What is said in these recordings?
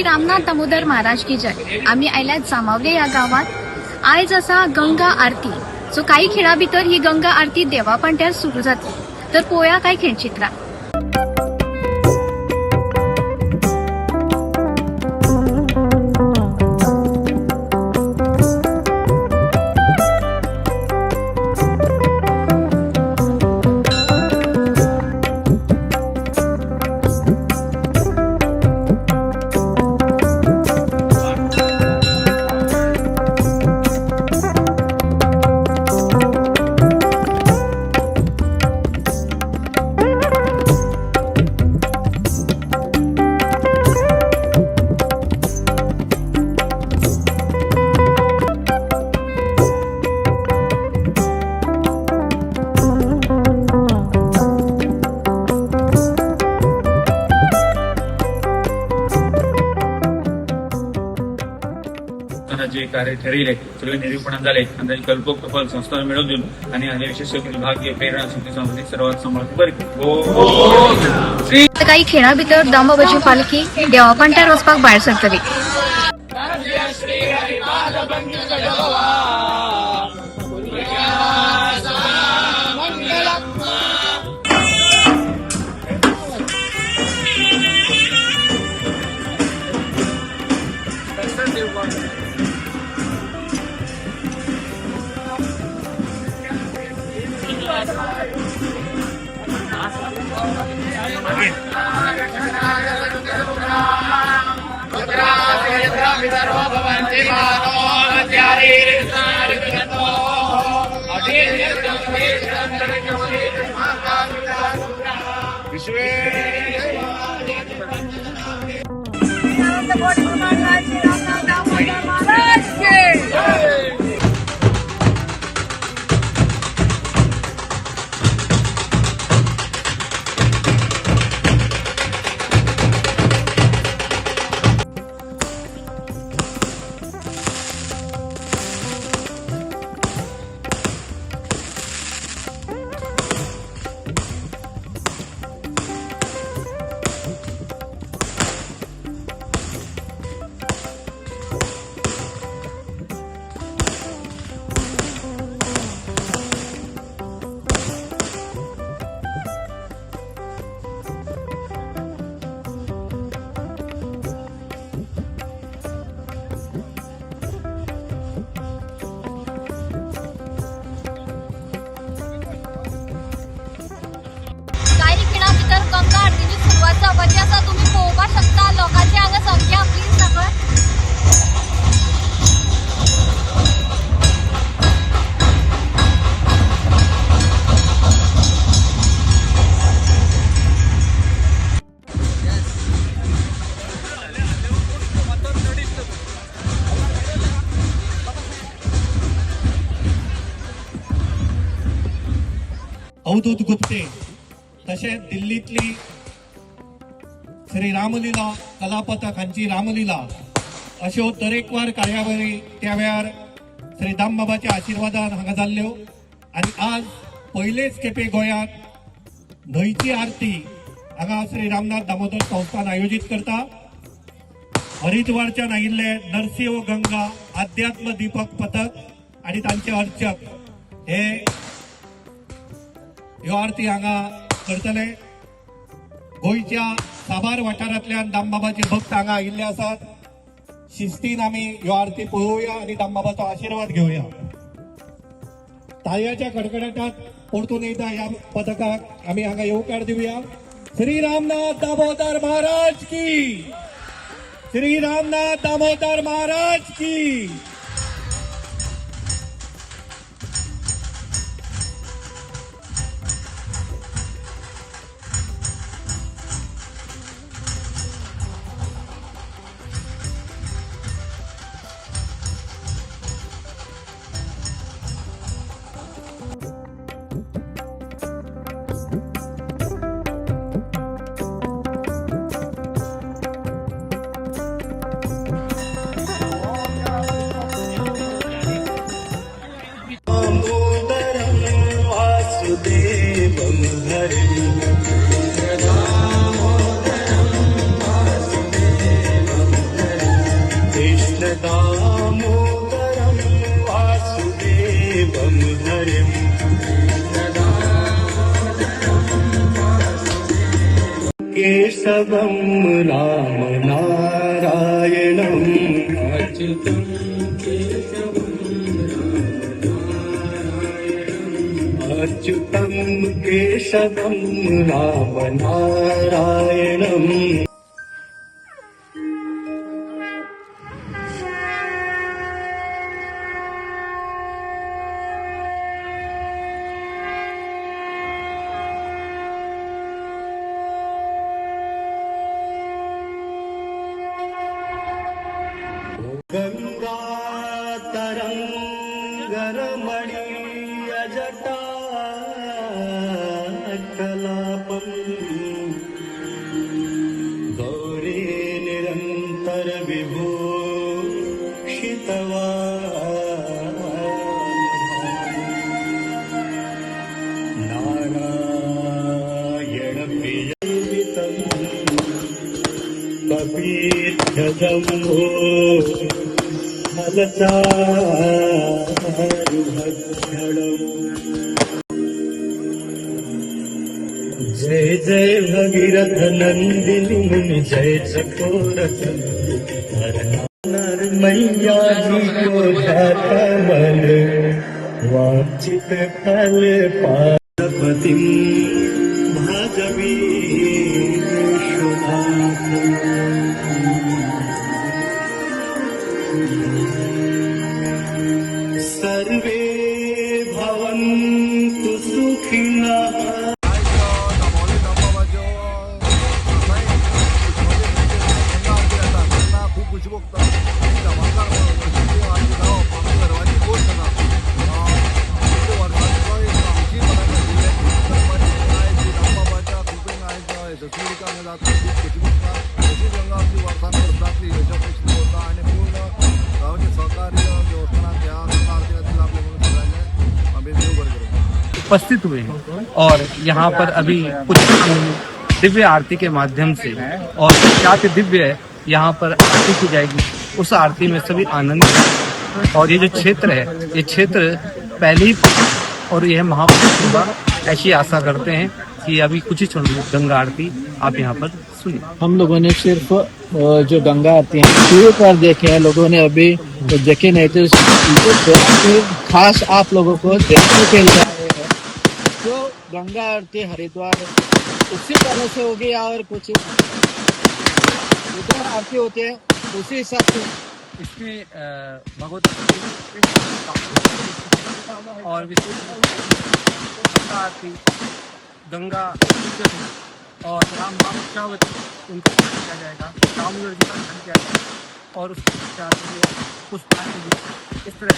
श्री रामनाथ दामोदर महाराज की जय. आमी आयल्यात जांबावले ह्या गांवात. आयज आसा गंगा आरती. सो काही खिणा भितर ही गंगा आरती देवा पांट्यार सुरू जातली. तर पळोवया काय खिणचित्रां. असताना जे कार्य ठरविले सगळे निरूपण झाले आणि त्यांनी कल्पोक्त फल संस्थान मिळवून दिलं आणि आणि विशेष भाग्य प्रेरणा शक्ती समृद्धी सर्वात सांभाळ बरे श्री आता काही खिणा भितर दामबाबाची पालखी देवा पांट्यार वचपाक भायर सरतली. काही खिणा भितर गंगा आरतीची सुरवात जावपाची आसा. तुमी पळोवपाक शकता लोकांची हांगा संख्या. प्लीज दाखय. अवधूत गुप्ते, तशेंच दिल्लीतली श्री रामलीला कलापथक हांची रामलीला अश्यो तरेकवार कार्यावळी त्या वेळार श्री दामबाबाच्या आशिर्वादान हांगा जाल्ल्यो. आनी आज पयलेच खेपे गोंयांत न्हंयची आरती हांगा श्री रामनाथ दामोदर संस्थान आयोजीत करता. हरिद्वारच्यान आयिल्ले नरसिंह गंगा अध्यात्म दीपक पथक आनी तांचे अर्चक हे ह्यो आरती हांगा करतले. गोंयच्या साबार वाठारांतल्यान दामबाबाचे भक्त हांगा आयिल्ले आसात. शिस्तीन आमी ह्यो आरती पळोवया आनी दामबाबाचो आशिर्वाद घेवया. ताळयाच्या कडकडाटात परतून एकदा ह्या पथकाक आमी हांगा येवकार दिवया. श्री रामनाथ दामोदर महाराज की, श्री रामनाथ दामोदर महाराज की. वासुदेवं हरिम्। केशवं राम नारायणम्। अच्युतं केशवं अच्युतं केशवं राम नारायणम्। गङ्गातरङ्गरमणीयजटाकलापम् गौरी निरन्तरविभूषितवा नारायणप्रियवितम् कपीत्यजम्भो फलचारुभक्षणम्। जय जय भगीरथ नंदिनी मुनि जय चकोर नर मैया जी को ध्याता मन वांछित फल पापतिम भजवी विश्वनाथम्। सर्वे भवन्तु सुखिनः। दाबावली दामबाबाच्यो सकाळी गंगा आरती जाता तेन्ना खूब खुशी भोगता आनी दाबावकार अशी आरती जावप आमच्या गर्वाची गोश्ट आसा। खुबशे वर्सांचो एक आमची मनान आशिल्लें करपाची आयज दामबाबाच्या कृपेन आयज यशस्वी रितीन हांगा जाता, खूब खुशी भोगता। अशीच गंगा आमची वर्सान वर्स जातली अशी अपेक्षा दवरता आनी पूर्ण गांवचें सहकार्य देवस्थानाक ह्या गंगा आरती खातीर लाभलें म्हणून सगळ्यांचें आमी देव बरें करूं। उपस्थित हुए हैं और यहाँ पर अभी कुछ दिव्य आरती के माध्यम से और क्या दिव्य है यहाँ पर आरती की जाएगी, उस आरती में सभी आनंद। और ये जो क्षेत्र है ये क्षेत्र पहले ही और यह महापुरुष होगा, ऐसी आशा करते हैं कि अभी कुछ ही क्षणों में गंगा आरती आप यहाँ पर सुनिए। हम लोगों ने सिर्फ जो गंगा आरती है टीवी पर देखे हैं, लोगों ने अभी तो देखे नहीं थे। ये खास आप लोगों को देखने के लिए आए हैं। जो गंगा आरती हरिद्वार उसी तरह से होगी या और कुछ उधर आरती होती है उसी हिसाब से? इसमें भगवत और विशेष गंगा आरती, गंगा पूजन और राम रामवती उनको किया जाएगा, रामचंद्र जी का ध्यान किया जाएगा और उसके पश्चात पुष्पांजलि, इस तरह से।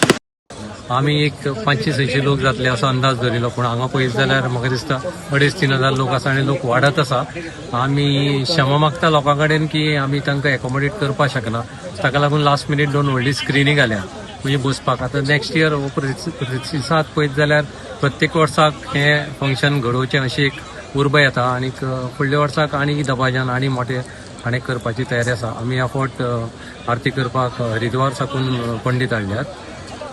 आमी एक 500-600 लोक जातले असो अंदाज धरिल्लो, पूण हांगा पळयत जाल्यार म्हाका दिसता 2500-3000 लोक आसा आनी लोक वाडत आसा। आमी क्षमा मागता लोकां कडेन की आमी तांकां एकोमोडेट करपाक शकना, ताका लागून लास्ट मिनीट दोन व्हडली स्क्रिनी घाल्या म्हणजे बसपाक। आतां नेक्स्ट इयर हो प्रतिसाद पळयत जाल्यार प्रत्येक वर्साक हें फंक्शन घडोवचें अशी एक उर्बा येता आनीक फुडल्या वर्साक आनी दबाज्यान आनी मोठे आनी करपाची तयारी आसा। आमी ह्या फावट आरती करपाक हरिद्वार साकून पंडीत हाडल्यात,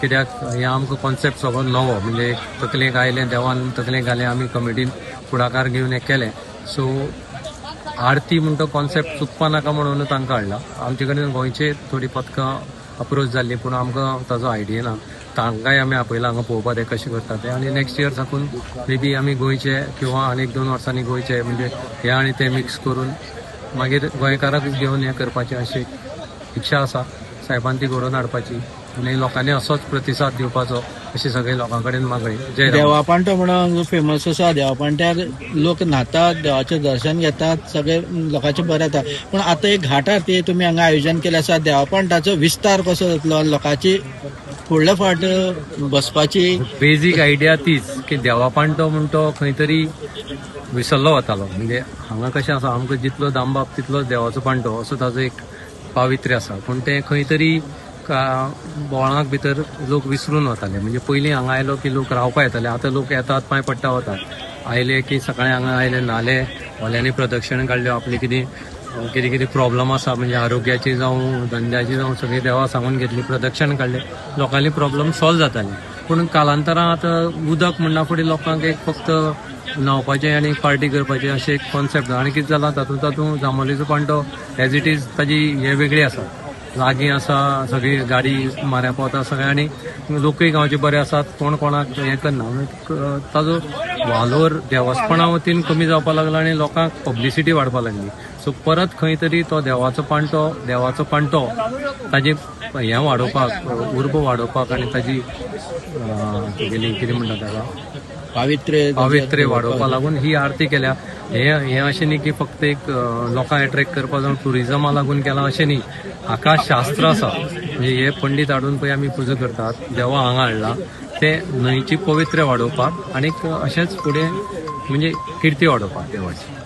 कित्याक हें आमकां कॉन्सेप्ट सगळो नवो, म्हणजे तकलेक आयलें देवान तकलेक घालें, आमी कमिटीन फुडाकार घेवन हें केलें। सो आरती म्हणटा कॉन्सेप्ट चुकपा नाका म्हणून तांकां हाडला। आमचे कडेन गोंयचे थोडीं पथकां अप्रोच जाल्लीं, पूण आमकां ताजो आयडिया ना। तांकांय आमी आपयला हांगा पळोवपाक ते कशें करता ते, आनी नेक्स्ट इयर साकून मे बी आमी गोंयचे किंवा आनी 1-2 वर्सांनी गोंयचे म्हणजे हे आनी ते मिक्स करून मागीर गोंयकाराक घेवन हें करपाचें अशी इच्छा आसा साहेबान, ती घडोवन हाडपाची आनी लोकांनी असोच प्रतिसाद दिवपाचो अशी सगळे लोकां कडेन मागणी। जय राम। देवापांटो म्हणून फेमस आसा, देवापांट्यार लोक न्हातात, देवाचें दर्शन घेतात, सगळे लोकांचें बरें जाता। पूण आतां एक घाट आरती तुमी हांगा आयोजन केलें आसा, देवापांटाचो विस्तार कसो जातलो, लोकांची फुडल्या फावट बसपाची बेजीक आयडिया तीच की देवापांटो म्हण तो खंय तरी विसरलो वतालो। म्हणजे हांगा कशें आसा, आमकां जितलो दामबाब तितलो देवाचो पांटो असो ताजो एक पावित्र्य आसा, पूण तें खंय तरी बोळाक भितर लोक विसरून वताले। म्हणजे पयलीं हांगा आयलो की लोक रावपा येताले, आतां लोक येतात पांय पडटा वतात, आयले की सकाळीं हांगा आयले न्हाले, होल्यांनी प्रदक्षिणा काडल्यो, आपले कितें कितें कितें प्रॉब्लम आसा म्हणजे आरोग्याची जावं धंद्याची जावं सगळी देवा सांगून घेतली, प्रदक्षिणा काडले, लोकांनी प्रॉब्लम सॉल्व जाताले। पूण कालांतरान आतां उदक म्हणना फुडें लोकांक एक फक्त न्हांवपाचें आनी पार्टी करपाचें अशें एक कॉन्सेप्ट. आनी कितें जालां, तातूंत तातूंत जांबावलेचो पाणटो एज it is ताजी हें वेगळी आसा, लागीं आसा, सगळी गाडी माऱ्या पावता सगळें, आनी लोकूय गांवचे बरे आसात, कोण कोणाक हें करना. ताजो वालोर देवस्पणा वतीन कमी जावपाक लागला आनी लोकांक पब्लिसिटी वाडपाक लागली. सो परत खंय तरी तो देवाचो पाणटो ताजे हें वाडोवपाक, उर्बा वाडोवपाक आनी ताजी तुगेली कितें म्हणटा ताका, पावित्र्य. पावित्र्य वाडोवपाक लागून ही आरती केल्या. हे हें अशें न्ही की फक्त एक लोकांक एट्रेक्ट करपाक जावं टुरिजमा लागून केलां अशें न्ही. हाका शास्त्र आसा. म्हणजे हे पंडीत हाडून पळय आमी पुजा करतात, देवा हांगा हाडला ते न्हंयची पवित्र्य वाडोवपाक आनीक अशेंच फुडें म्हणजे किर्ती वाडोवपाक देवाची.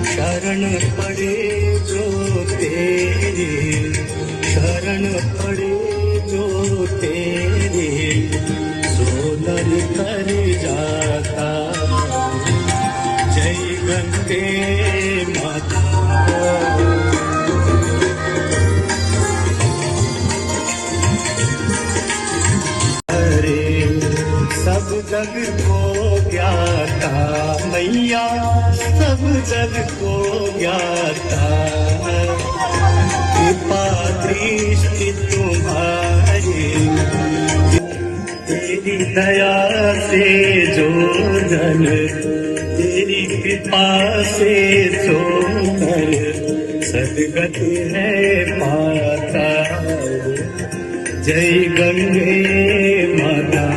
शरण पड़े जो तेरी, शरण पड़े जो तेरी, सो नर तर जाता. जय गंगे माता. अरे सब जग को ज्ञाता मैया, सब जग को ज्ञाता. कृपा दृष्टि तुम्हारी, तेरी दया से जो जन, तेरी कृपा से जो नर सदगति है पाता. जय गंगे माता.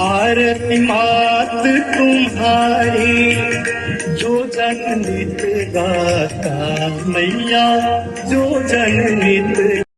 आरती मात तुम्हारी जो जन नित गाता मैया, जो जन नित